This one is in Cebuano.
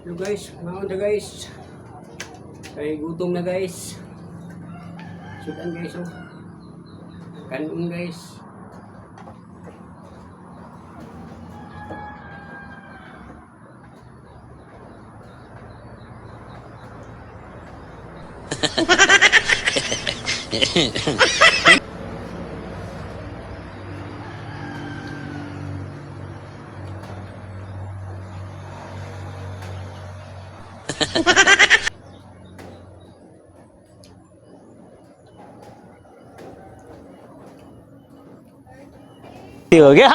Hello guys, mga guys. Kay gutom na, guys. Sudan, guys, oh. Kanon, guys. हो गया।